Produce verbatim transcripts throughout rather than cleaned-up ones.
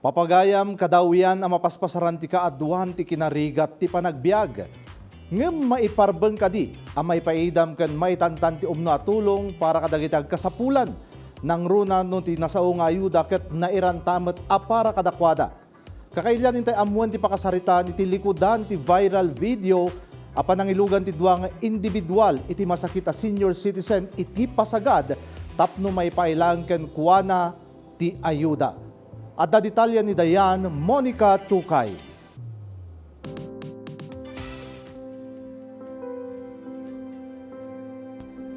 Apagayam, kadawian a mapaspasaran ti kaaduan ti kinarigat ti panagbiag. Ngem maiparbeng kadi a maipaidam ken maitantan ti umno a tulong para kadagiti agkasapulan? Nangruna no ti nasao nga ayuda ket nairan ta met a para kadakuada. Kakailian intay ammoen ti pakasaritaan iti likudan ti viral video a panangilugan ti dua nga individual iti masakit a senior citizen iti pasagad tapno maipaay laeng kenkuana ti ayuda. Adda detalye ni Dayan Monica Tukay.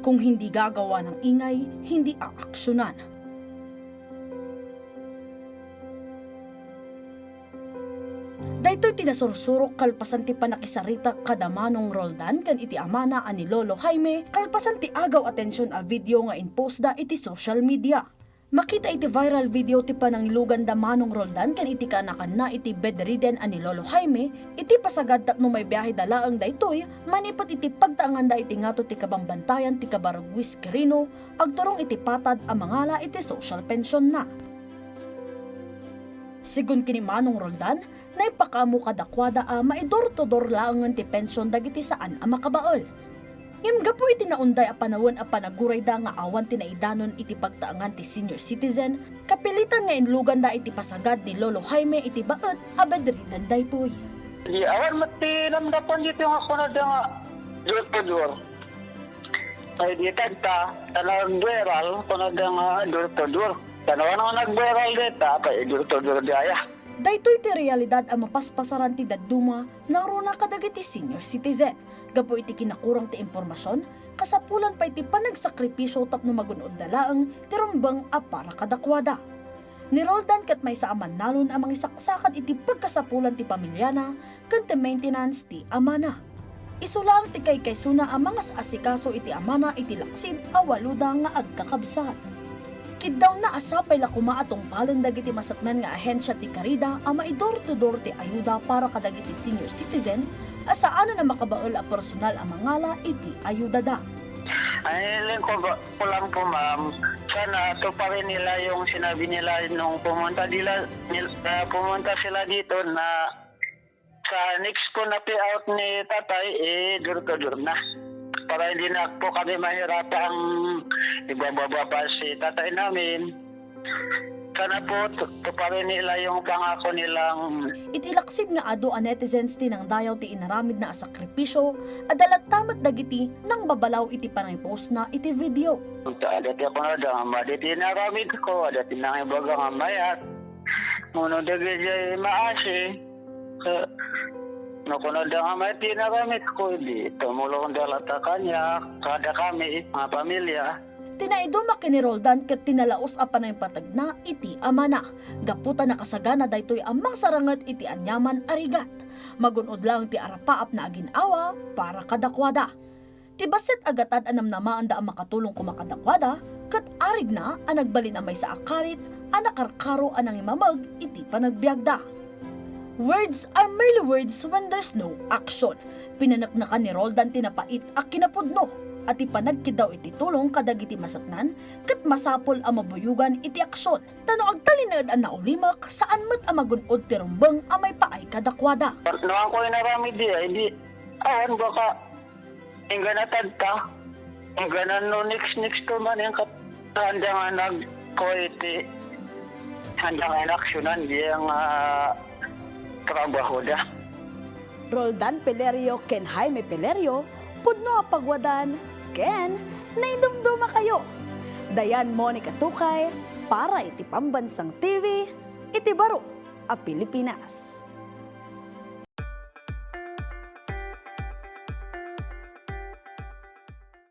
Kung hindi gagawa ng ingay, hindi aaksyonan. Daytoy ti nasursurok kalpasan ti pannakisarita kada Manong Roldan ken iti amana a ni Lolo Jaime kalpasan ti agaw-atension a video nga in-post da iti social media. Makita iti viral video ti panangilugan da Manong Roldan ken iti kaanakanna iti bedridden a ni Lolo Jaime iti pasagad tapno maibiahe da laeng daytoy manipud iti pagtaengan da iti ngato ti kabambantayan ti kabarog Luis Quirino agturong iti patad a mangala iti social pension na. Segun ken ni Manong Roldan, naipakaammo kadakuada a mai-door to door laengen ti pension dagiti saan a makabael. Ngem gapu iti naunday a panawen a panaguray da nga awan ti naidanon iti pagtaengan ti senior citizen, kapilitan nga inlugan da iti pasagad ni Lolo Jaime iti baet a bedridden daytoy. Di awan met ti namdapan dito nga kunada nga door to door. Ay, di tagta, ta nagviral, kunada nga door to door. Tanawan nga nagviral dita, apay door to door di aya. Daytoy ti realidad a mapaspasaran ti dadduma nangruna kadagiti senior citizen. Gapu iti kinakurang ti impormasion, kasapulan pay ti panagsakripisio tapno magun-od da laeng ti rumbeng a para kadakuada. Ni Roldan ket maysa a mannalon a mangisaksakad iti pagkasapulan ti pamiliana ken ti maintenance ti amana. Isu laeng ti kaykaysona a mangas-asikaso iti amana iti laksid a waloda nga agkakabsat. Kiddawna a sapay la koma a tungpalen dagiti masapnan nga ahensia ti Karida a mai-door to door ti ayuda para kadagiti senior citizen a saanen a makabael a personal a mangala iti ayudada. Ay, lingkod ko lang po, ma'am. Sana tuparin nila yung sinabi nila nung pumunta dila, nil-, ah, pumunta sila dito na sa next po na payout ni tatay, eh, door to door na. Para hindi na po kami mahirapang ibababa pa si tatay namin. Sana po tu-, tuparin nila yung pangako nilang Iti laksid nga adu a netizens ti nangdayaw ti inaramidna a sakripisio, adda latta met dagiti nangbabalaw iti panangipostna iti video. Adda ti ako na da nga madi ti inaramid ko, adda ti nangibaga nga mayat. Uno dagiti maasi, eh, no kunada nga mayat ti inaramid ko, di tumulong da latta kaniak, kada kami, mga pamilya. Ti naiduma ken ni Roldan ket ti nalaus a panangipateg na iti amana. Gapu ta nakasagana daytoy a mangsaranget iti aniaman a rigat. Magun-od laeng ti arapaap na agin-awa para kadakuada. Ti bassit a gatad a namnamaanda a makatulong koma kadakuada, ket arigna a nagbalin a maysa a karit a nakarkaro a nangimameg iti panagbiagda. Words are merely words when there's no action. Pinaneknekan ni Roldan ti napait a kinapudno a ti panagkiddaw iti tulong kadagiti masapnan ket masapul a mabuyogan iti aksion. Ta no agtalinaed a naulimek, saan met a magun-od ti rumbeng a maipaay kadakuada. No, angko inaramid di, ay di, awan baka Inggana tagta, inggana no next, next to man, inka, handa nga nagkuha iti, handa nga inaksyonan, diya nga trabaho da. Roldan Pelerio ken Jaime Pelerio, pudno a pagwadan, ken naidumduma kayo. Dayan Monica Tukay, para iti Pambansang T V, iti baro a Pilipinas.